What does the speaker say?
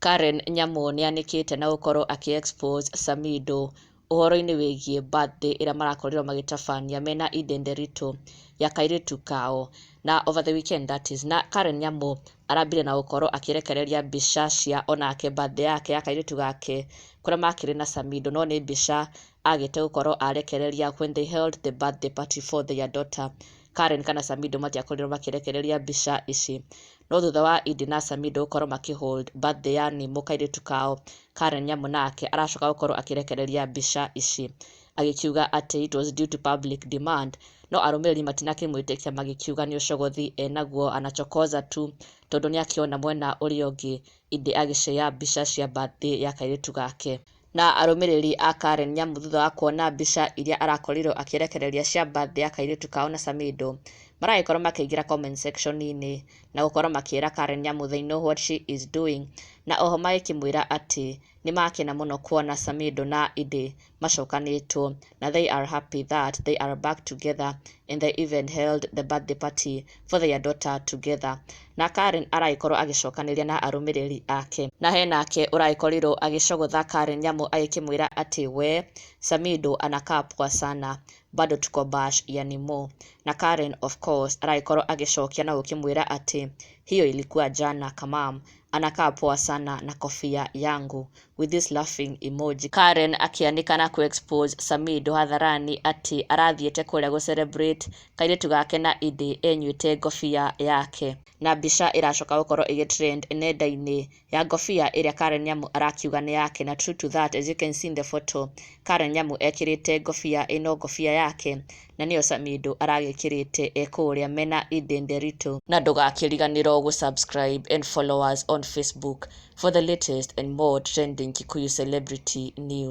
Karen Nyamu nĩanĩkĩte na gũkorwo akĩ expose Samidoh ũhoro-inĩ wĩgiĩ birthday ĩrĩa marakorirwo magĩtabania mena Eden Nderitu ya kairĩtu kao na over the weekend, that is. Na Karen Nyamu arambire na gũkorwo akĩrekereria mbica cia onake birthday yake ya kairĩtu gake kũrĩa makĩrĩ na Samidoh, no nĩ mbica agĩte gũkorwo arekereria when they held the birthday party for their daughter. Karen kana Samidoh matiakorirwo makĩrekereria mbica ici, no thutha wa Edday na Samidoh gũkorwo makĩ hold birthday ya Nimo kairĩtu kao, Karen Nyamu nake aracoka gũkorwo akĩrekereria mbica ici agĩkiuga atĩ it was due to public demand. No arũmĩrĩri matinakĩmwĩtĩkia, magĩkiuga nĩ ũcogothi enaguo, anachokoza tu, tondũ nĩ akĩona mwena ũrĩa ũngĩ Edday agĩshare mbica cia birthday ya kairĩtu gake. Na arũmĩrĩri a Karen Nyamu, thutha wa kuona mbica iria arakorirwo akĩrekereria cia birthday ya kairĩtu kao na Samidoh, maragĩkorwo makĩingĩra comment section-inĩ na gũkorwo makĩra Karen Nyamu they know what she is doing, na oho magĩkĩmwĩra atĩ nĩ makena mũno kuona Samidoh na Edday macokanĩtwo, na they are happy that they are back together and they even held the birthday party for their daughter together. Na Karen aragĩkorwo agĩcokanĩria na arũmĩrĩri ake, na henake ũragĩkorirwo agĩcogotha Karen Nyamu agĩkĩmwĩra atĩ we Samidoh anakaa poa sana, bado tuko bash ya Nimo. Na Karen of course aragĩkorwo agĩcokia na gũkĩmwĩra atĩ hiyo ilikuwa jana, kamam anakaa poa sana na kofia yangu, with this laughing emoji. Karen akĩanĩka na ku-expose Samidoh hadharani atĩ arathiĩte kũrĩa gũ celebrate kairĩtu gake na Edday enyuĩte ngobia yake, na mbica ĩracoka gũkorwo ĩgĩ trend nenda-inĩ ya ngobia ĩrĩa Karen Nyamu arakiuga nĩ yake. Na true to that, as you can see in the photo, Karen Nyamu ekĩrĩte ngobia ĩno, ngobia yake, na nĩyo Samidoh aragĩkĩrĩte e kũrĩa mena Edday Nderitu. Na ndũgakĩriganĩrwo gũ subscribe and follow us on Facebook for the latest and more trending Kikuyu celebrity news.